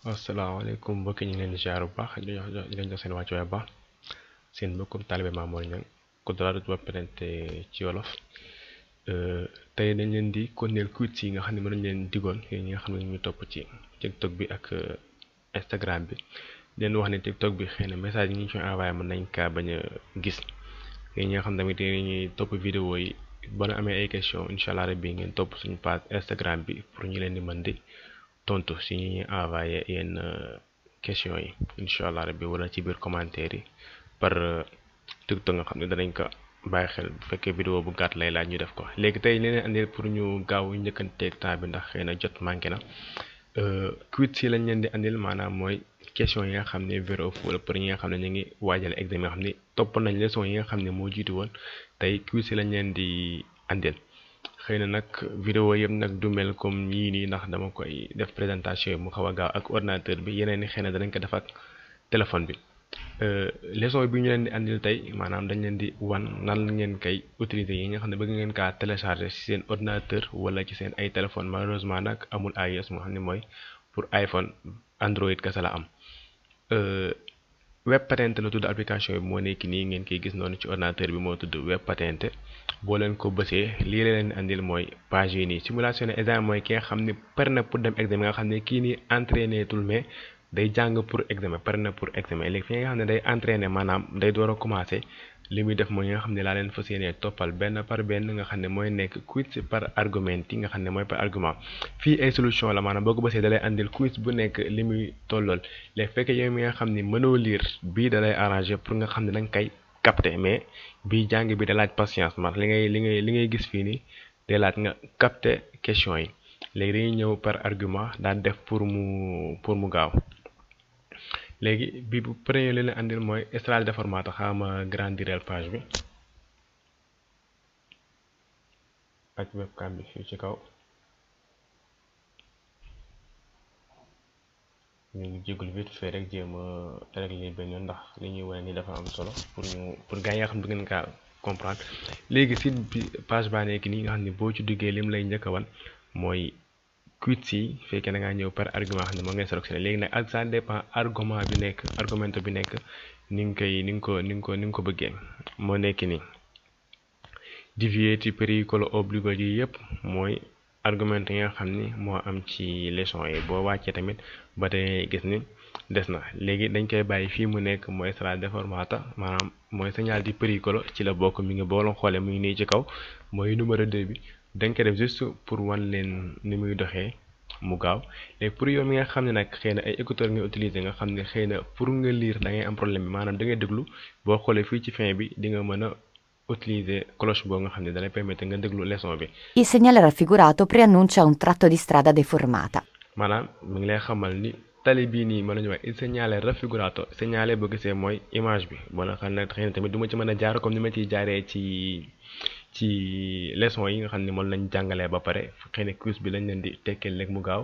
asalaamaaleykum mbokki ñu ngi leen di ziar bu baax di leen jox seen wàccuwaay bu baax seen mbokkum taalibe Mame Mor Niang Coderadou du Web ci wolof. Tey dañ leen di continuer quiz yi nga xam ne mën nañ leen digoon yéen ñi nga xam ne ñu topp ci TikTok bi ak Instagram bi leen wax ne TikTok bi xëy na message yi ñu ci envoyé mën nañ kaa bañ a gis yéen ñi nga xam tamit dañuy topp vidéo yi ba na amee ay question incha allah rabbi ngeen topp suñu page Instagram bi pour ñu leen di mën di tontu si ñuy envoyé yenn question yi incha allah rabbi wala ci biir commentaire yi par TikTok nga xam ne danañ ko bàyyi xel bu fekkee vidéo bu gàtt lay laaj ñu def ko léegi tey li leen andil pour ñu gaaw njëkkanteeg temps bi ndax xëy na jot manqué na quiz yi lañ leen di andil maanaam mooy question yi nga xam ne vrai ou faux wala pour ñi nga xam ne ñu ngi waajal examen nga xam ne topp nañ leçon yi nga xam ne moo jiitu woon tey quiz yi lañ leen di andil. xëy na nag vidéo yëpp nag du mel comme yii nii ndax dama koy def présentation yi mu xaw a gaaw ak ordinateur bi yeneen ni xëy na danañ ko def ak téléphone bi leçon bi ñu leen di andil tey maanaam dañ leen di wan nan ngeen koy utiliser yi nga xam ne bëgg ngeen kaa télécharger ci seen ordinateur wala ci seen ay téléphone malheureusement nag amul iOS moo xam ne mooy pour iPhone Android kese la am. Web Patente la tudd application bi moo nekk nii ngeen koy gis noonu ci ordinateur bi moo tudd Web Patente boo leen ko bësee lii la leen andil mooy page yi nii simulation ne examen mooy ki nga xam ne pare na pour dem examen nga xam ne kii nii entraîné tul mais day jàng pour examen pare na pour examen léegi fi nga xam ne day entraîné maanaam day door a commencé li muy def mooy nga xam ne laa leen fas yéenee toppal benn par benn nga xam ne mooy nekk quiz par argument yi nga xam ne mooy par argument fii ay solution la maanaam boo ko bësee dalay andil quiz bu nekk li muy tollool léegi fekkee yow mi nga xam ne mënoo lire bii dalay arrangé pour nga xam ne da nga koy capter mais bii jàng bi da laaj patience ma li ngay gis fii nii day laaj nga capter question yi léegi dañuy ñëw par argument daan def pour mu gaaw léegi bi bu premier li leen andil mooy estrade de format xaama grandirel page bi ak webcam bi fii ci kaw ñu ngi jégalu vite fait rek jéem a régler benn yoon ndax li ñuy wane ni dafa am solo pour gars yi nga xam ne ngeen kaa comprendre léegi site bi page baa nekk nii nga xam ne boo ci duggee lim lay njëkk a wan mooy quiz yi fekkee da ngaa ñëw par argument xam ne moo ngay sélectionné léegi nag ak ça dépend argument bi nekk ni nga ko bëggee moo nekk nii deviate pericolo obbligo yi yëpp mooy argument yi nga xam ni moo am ci leçon yi boo wàccee tamit ba tey gis ni des na léegi dañ koy bàyyi fii mu nekk mooy strada deformata maanaam mooy segnale di pericolo ci la bokk mi ngi booloo xoolee mu ngi nii ci kaw mooy numéro 2 bi dañ ko def juste pour wan leen ni muy doxee mu gaaw léegi pour yow mi nga xam ne nag xëy na ay écouteurs nga utiliser nga xam ne xëy na pour nga lire da ngay am problème bi maanaam da ngay déglu boo xoolee fii ci fin bi di nga mën a utiliser cloche boo nga xam ne dalay permettre nga déglu leçon bi. Il segnale raffigurato preannuncia un tratto di strada deformata. maanaam mi ngi lay xamal ni tali bii nii mën nañu wax il segnale raffigurato segnale boo gisee mooy image bi ba nga xam ne xëy na tamit du ma ci mën a jaar comme ni ma ciy jaaree ci leçon yi nga xam ne moom lañ jàngalee ba pare xëy na quiz bi lañ leen di tekkeel rek mu gaaw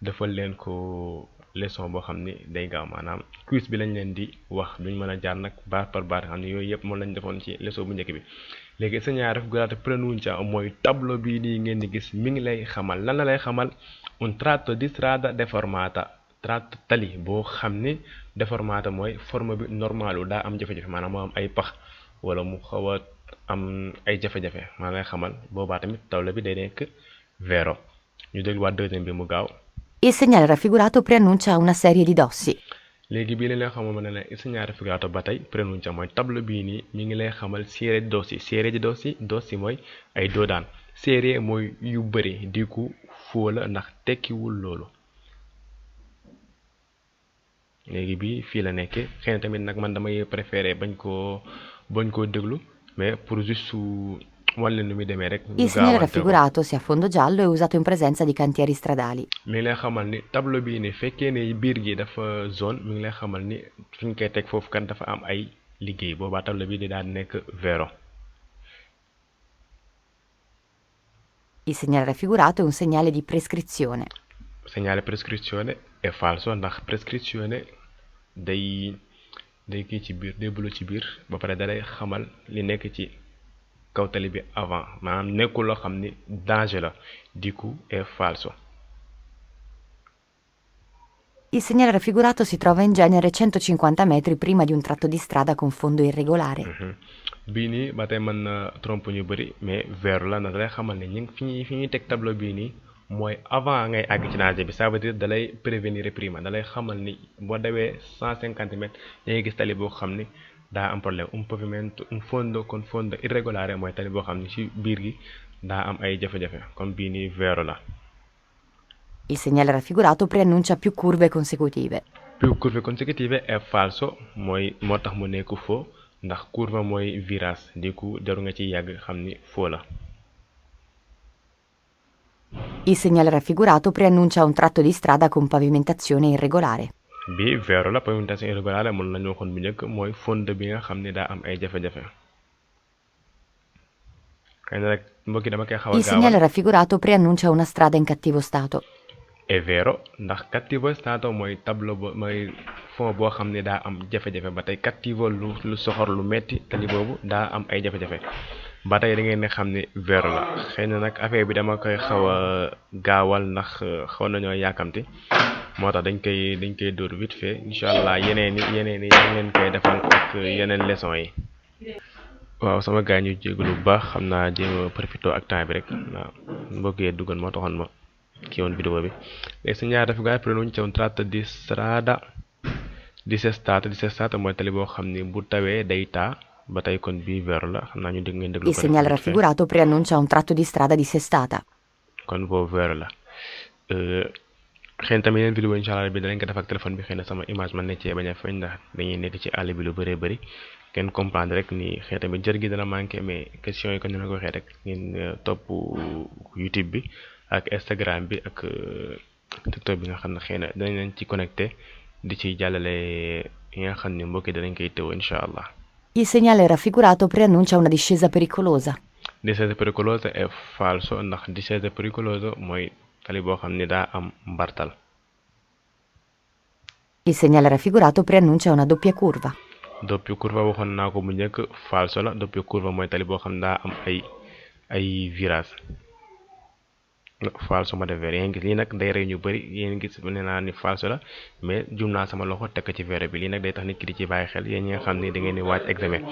defal leen ko leçon boo xam ni day gaaw maanaam quiz bi lañ leen di wax duñ mën a jaar nag baat par baat xam ne yooyu yëpp moom lañ defoon ci leçon bu njëkk bi léegi segnale raffigurato preannuncia mooy tableau bii nii ngeen di gis mi ngi lay xamal lan la lay xamal un tratto di strada deformata tratto tali boo xam ni deformata mooy forme bi normalu daa am jafe-jafe maanaam moo am ay pax wala mu xaw a am ay jafe-jafe maa lay xamal boobaa tamit tableau bi day nekk vero ñu dégluwaat deuxième bi mu gaaw. Il segnale raffigurato preannuncia una serie di dossi. léegi bii li lay xamal ma ne la il segnale raffigurato ba tey preannuncia mooy tableau bii nii mi ngi lay xamal serie di dossi mooy ay doodaan serie mooy yu bëri di ko foo la ndax tekkiwul loolu léegi bii fii la nekkee xëy na tamit nag man damay préféré bañ koo déglu mais pour juste wan leen nu muy demee rek. Il segnale raffigurato se a fondo giallo è usato in presenza di cantieri stradali. mi ngi lay xamal ni tableau bii ni fekkee ne biir gi dafa zone mi ngi lay xamal ni suñ koy teg foofu kan dafa am ay liggéey boobaa tableau bii di daan nekk vero. Il segnale raffigurato è un segnale di prescrizione. segnale prescrizione è falso ndax prescrizione day kii ci biir day bulu ci biir ba pare dalay xamal li nekk ci kaw tali bi avant maanaam nekkul loo xam ni danger la du coup est falso. Il segnale raffigurato si trova in genere 150 metri prima di un tratto di strada con fondo irregolare. bii nii ba tey mën na trompe ñu bëri mais vert la ndax dalay xamal ne ñi fi ñuy teg tableau bii nii mooy avant ngay àgg ci danger bi ça veut dire dalay prévenir prima dalay xamal ni boo dawee 150 mètres da ngay gis tali boo xam ni daa am problème un pavimento un fondo con fondo irregolare mooy tali boo xam ni ci biir gi daa am ay jafe-jafe comme bii nii vert la. Il segnale raffigurato preannuncia più curve consecutive. Più curve consecutive è falso mooy moo tax mu nekk faux ndax curve mooy virage di ku jaru nga ci yàgg xam ni faux la. Il segnale raffigurato preannuncia un tratto di strada con pavimentazione irregolare. Bii vert la pavimentazione irregolare mën nañu waxoon bu njëkk mooy fond bi nga xam ni daa am ay jafe-jafe. xëy na rek mbokki dama koy xaw a Il segnale raffigurato preannuncia una strada in cattivo stato. È vero ndax cattivo stato mooy tableau bo mooy fond boo xam ne daa am jafe-jafe ba tey cattivo lu soxor lu metti tali boobu daa am ay jafe-jafe ba tey da ngeen ne xam ne vert la xëy na nag affaire bi dama koy xaw a gaawal ndax xaw nañoo yàkkamti moo tax dañ koy dóor vite fait incha allah yeneen yi ngeen koy defal ak yeneen leçon yi. waaw sama gars ñu jégalu bu baax xam naa jéem a profité ak temps bi rek waaw mbokk yee duggoon moo taxoon ma kii woon vidéo bi. Il segnale raffigurato preannuncia un tratto di strada dissestata mooy tali boo xam ni bu tawee day taa ba tey kon bii vert la xam naa ñu dégg ngeen déglu. Il segnale raffigurato preannuncia un tratto di strada dissestata. kon boobu vert la. xëy na tamit yeneen vidéo incha allah bi danañ ko def ak téléphone bi xëy na sama image man ne cee bañ a feeñ ndax dañuy nekk ci àll bi lu bëree bëri ngeen comprendre rek ni xëy tamit jër gi dana manqué mais question yi ko ñu la ko waxee rek ngeen topp YouTube bi ak Instagram bi ak TikTok bi nga xam ne xëy na danañ leen ci connecté di ci jàllale yi nga xam ne mbokki danañ koy teew incha allah. Il segnale raffigurato preannuncia una discesa pericolosa. Discesa pericolosa è falso ndax discesa pericolosa mooy tali boo xam ne daa am mbartal. Il segnale raffigurato preannuncia una doppia curva. Doppia curva waxoon naa ko bu njëkk falso la doppia curva mooy tali boo xam ne daa am ay virage. falso ma def vert yéen gis lii nag day rey ñu bëri yéen gis ne naa ni falso la mais jum naa sama loxo teg ci vert bi lii nag day tax nit ki di ci bàyyi xel yéen ñi nga xam ne da ngeen di waaj examen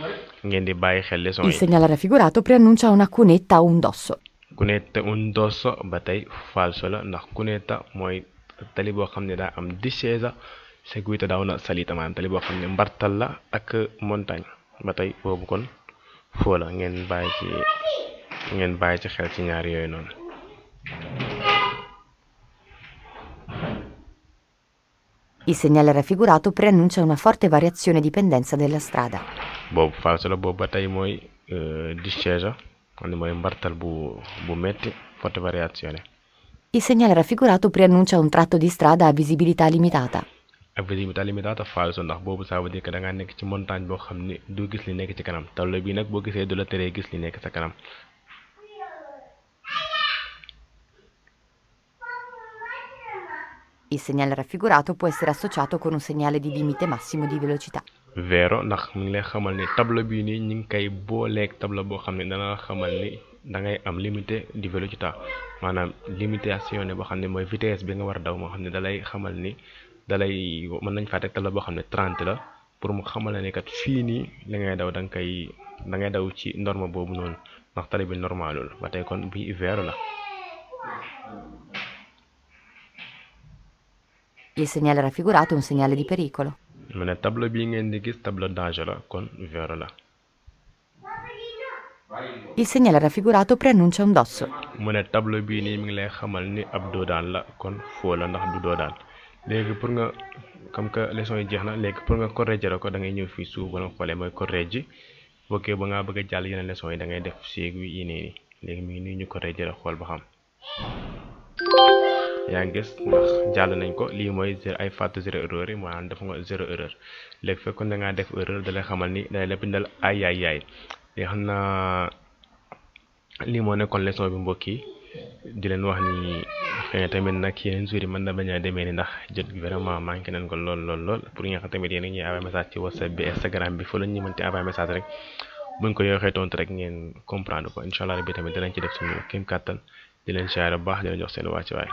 ngeen di bàyyi xel leçon yi. Il segnale raffigurato preannuncia una cunetta o un dosso. Cunetta un dosso ba tey falso la ndax cunetta mooy tali boo xam ne daa am discesa seguita da una salita maanaam tali boo xam ne mbartal la ak montagne ba tey boobu kon foo la ngeen bàyyi ci xel ci ñaar yooyu noonu. Il segnale raffigurato preannuncia una forte variazione di pendenza della strada. boobu falso la boobu ba tey mooy discesa xam ne mooy mbartal bu metti forte variazione. Il segnale raffigurato preannuncia un tratto di strada a visibilità limitata. ak visibilità limitata falso ndax boobu ça veut dire que da ngaa nekk ci montagne boo xam ne du gis li nekk ci kanam tableau bi nag boo gisee du la teree gis li nekk sa kanam. Il segnale raffigurato può essere associato con un segnale di limite massimo di velocità. Vero ndax mi ngi lay xamal ni tableau bii nii ñu ngi koy booleeg tableau boo xam ne dana xamal ni da ngay am limité di velocità maanaam limitation boo xam ne mooy vitesse bi nga war a daw moo xam ne dalay xamal ni dalay mën nañ faa teg tableau boo xam ne 30 la pour mu xamal ne kat fii nii li ngay daw da ngay daw ci norme boobu noonu ndax tali bi normalul ba tey kon bii vert la. Il segnale raffigurato è un segnale di pericolo. mu ne tableau bii ngeen di gis tableau danger la kon vert la. Il segnale raffigurato preannuncia un dosso. mu ne tableau bii nii mi ngi lay xamal ni ab doodaan la kon foo la ndax du doodaan léegi pour nga comme que leçon yi jeex na léegi pour nga corriger la ko da ngay ñëw fii suuf ba nga xoolee mooy corriger bokkee ba ngaa bëgg a jàll yeneen leçon yi da ngay def séegu yi nii léegi mi ngi nii ñu corriger la xool ba xam. yaa ngi gis ndax jàll nañ ko lii mooy ay fàtte 0 erreur yi maanaam def nga 0 erreur léegi fekkoon da ngaa def erreur da lay xamal ni day la bindal ay léegi xam naa lii moo nekkoon leçon bi mbokk yi di leen wax ni xëy na tamit nag yeneen jours yi mën na bañ a demee ni ndax jot gi vraiment manqué nañ ko lool pour ñi nga xam tamit yéen a ñuy envoyé message ci WhatsApp bi Instagram bi fa la ñu mënti envoyé message rek buñ ko yooxee tontu rek ngeen comprendre ko incha allah bi tamit dinañ ci def suñu kéem kàttan di leen siyaare bu baax di leen jox seen wàccuwaay.